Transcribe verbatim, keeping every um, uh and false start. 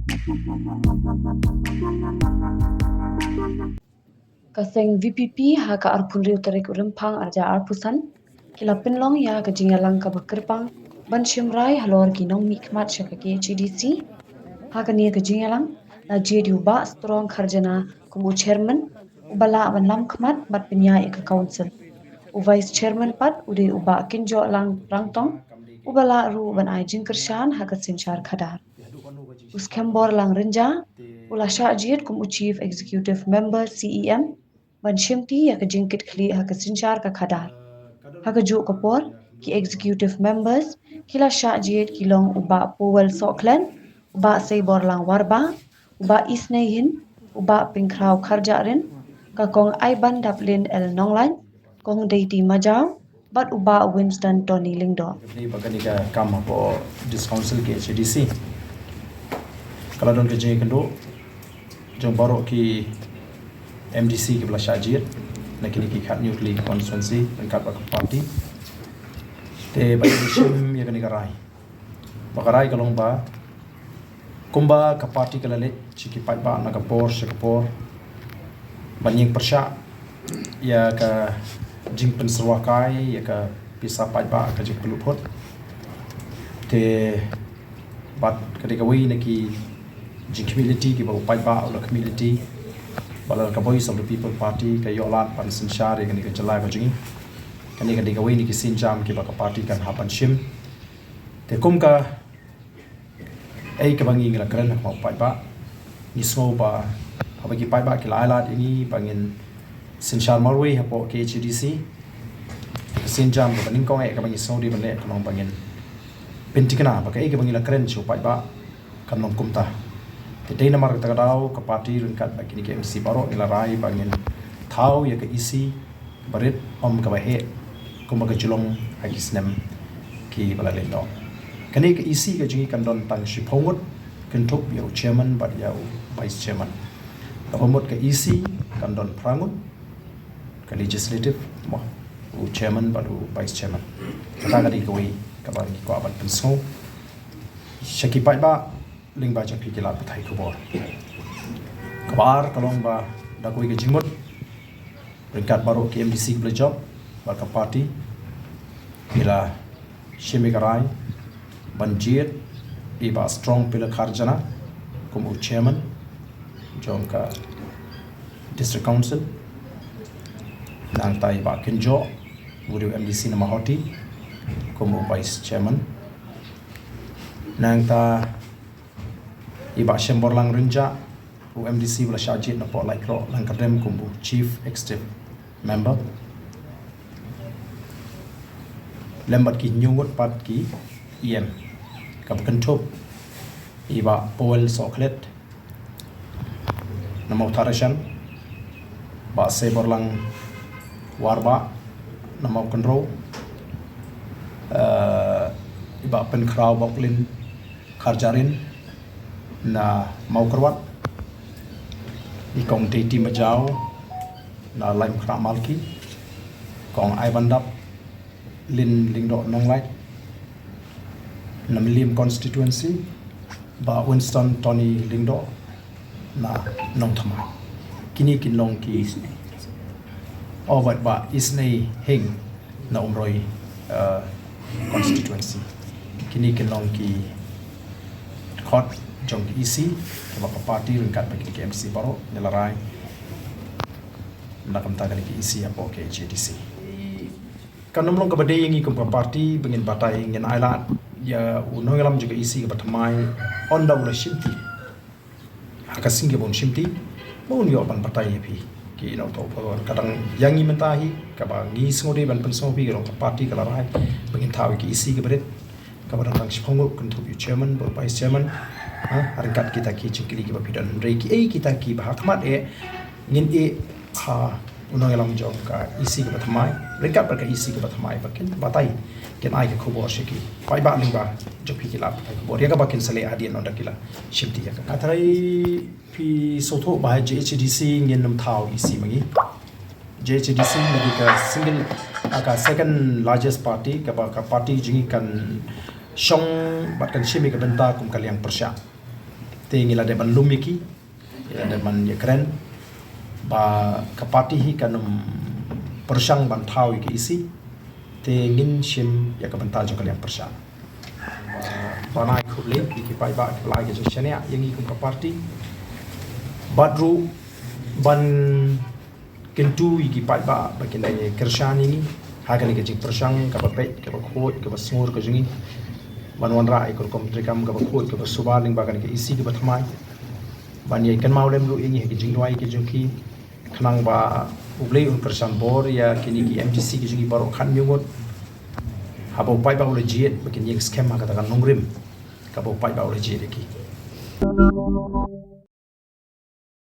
Ka seng VPP ha ka arphew hynriew tarik u Rymphang arhajar arphew san ki la pynlong ïa ka jingïalang kaba kyrpang ban shim rai halor ki nongmihkhmat sha ka KHADC. Ha kane ka jingïalang la jied ïa u Bah Strong Kharjana kum u chairman, uba lah ban lam khmat bad pynïaid ïa ka council. U vice chairman pat u dei u Bah Kynjoh Lang Rangtong, uba lah ruh ban ai jingkyrshan ha ka synshar khadar. U Skembor Lang Rynjah u la shah jied kum u chief executive member, CEM, ban shimti ïa ka jingkitkhlieh ha ka synshar ka khadar. Ha kajuh ka por ki executive members ki la shah jied ki long u Bah Powell Sohkhlet, u Bah Seibor Lang Warbah, u Bah Isnei Hin, u Bah Pyngkhraw Kharjahrin, ka Kong Aibandaplin L Nonglait, Kong Deiti Majaw bad u Bah Winston Tony Lyngdoh. Kane ba kane ka kam hapoh District Council KHADC ka la don ka jingïakynduh jong baroh ki MDC kiba la shah jied na kine ki khathynñiew tylli ki constituency ryngkat bad ka party. Te ba ïa shim ïa kane ka rai, ba ka rai ka long ba kumba ka party ka la leit sha ki paidbah na ka por sha ka por ban ïeng pyrshah ïa ka jingpynsyrwa kai ïa ka pisa paidbah, ka jingpynlut phut. Te bad ka dei kawei na ki jingkhmih lynti kiba u paidbah u la khmih lynti, ba la ka Voice of the People Party ka ïoh lad ban synshar ïa kane ka jylla ka jong ngi. Kane ka dei kawei na ki sienjam kiba ka party kan hap ban shim. Te kum kaei kaba ngi, ngi la kren ha khmat u paidbah, ngi sngew ba haba ki paidbah ki la ai lad ïa ngi ba ngin synshar marwei hapoh KHADC, ka sienjam kaba nyngkong eh kaba ngi sngew dei ban leh ka long ba ngin pynthikna ba kaei kaba ngi la kren sha u paidbah kan long kumta. Te dei namar kata ka daw ka party ryngkat bad kine ki MDC baroh ngi la rai ba ngin thaw ïa ka EC barit, ym kaba heh kumba ka ju long ha ki snem kiba la leit noh. Kane ka EC ka jong ngi kan don tang shiphew ngut, kynthup ïa u chairman bad ïa u vice chairman. Kaba mut ka EC kan don phra ngut, ka legislative, mo, u chairman bad u vice chairman. Kata ka dei kawei kaba ngi kwah ban pynsngew sha ki paidbah lyngba jong phi ki lad pathai khubor. Kaba ar ka long ba da kawei ka jingmut ryngkat baroh ki MDC kiba la jop bad ka party, ngi la shim ïa ka rai ban jied i Bah Strong Pillar Kharjana kum u chairman jong ka District Council. Nangta i Bah Kynjoh, u dei u MDC na Mawhati, kum u vice chairman. Nangta i Bah Shemborlang Rynjah, u MDC ba la shah jied na Port Laitkroh Langkyrdem kum u chief executive member. Lem bad ki hynñiew ngut pat ki EM, kaba kynthup i Bah Powell Sohkhlet na Mawthadraishan, Bah Seiborlang Warbah na Mawkynrew, eh, i Bah Pynkhraw Boklin Kharjahrin na Mawkyrwat, i Kong Deiti Majaw na Laitumkhrah Malki, Kong Aibandaplin Lyngdoh Nonglait na Mylliem constituency, Bah Winston Tony Lyngdoh na Nongthymmai. Kine kin long ki, oh, bad Bah Isnei Hing na Umroi, uh, constituency. Kine kin long ki khot jong ki EC kaba ka party ryngkat bad ki MDC baroh ngi la rai na ka bynta kane ki EC hapoh KHADC. Kan ym long kaba dei ïa ngi kum ka party ba ngin batai, ngin ai lad ïa u nongïalam jong ka EC kaba thymmai ynda u la shimti. Ha ka sngi kaba un shimti, ba un ïoh ban batai ïa phi ki nongthoh khubor. Ka dang ïa ngi mynta hi, kaba ngi sngewdei ban pynsngew phi ka long ka party ka la rai ba ngin thaw ïa ka EC kaba rit, kaba dang tang shiphew ngut, kynthup ïa u chairman bad u vice chairman. Ha, ryngkat kita ki jingkylli kiba phi don, hynrei kiei kita kiba ha khmat eh ngin ïeh ha u nongïalam jong ka EC kaba thymmai, ryngkat bad ka EC kaba thymmai ba kin batai, kin ai ka khubor sha ki paidbah lyngba jong phi ki lad pathai khubor ïa kaba kin sa leh hadien ynda ki la shimti ïa ka. Hynrei phi sngewthuh ba ha JHADC ngin ym thaw EC ma ngi. JHADC ma ngi ka single, ah, ka second largest party, kaba ka party jong ngi kan shong bad kan shim ïa ka bynta kum ka liang pyrshah. Te ngi la dep ban lum ïa ki, ngi la dep ban ïakren ba ka party hi kan ym pyrshang ban thaw ïa ka E C. Te ngin shim ïa ka bynta jong ka liang pyrshang. Ba nai khublei ïa ki paidbah kiba la ai ka jingshaniah ïa ngi kum ka party. Bad ruh ban kyntu ïa ki paidbah ba kin ïa kyrshan ïa ngi ha kane ka jingpyrshang kaba peit, kaba khuid, kaba sngur ka jong ngi ban wanrah ïa ka rukom treikam kaba khuid, kaba suba lyngba kane ka E C kaba thymmai. Ban ïa kynmaw lem ruh ïa ngi ha ka jingduwai ka jong ki, khnang ba U Blei un kyrshan bor ïa kine ki M D C ki jong ngi baroh khatnñiew ngut, haba u paidbah u la jied ba kin ïeng skhem ha kata ka nongrim kaba u paidbah u la jied ïa ki.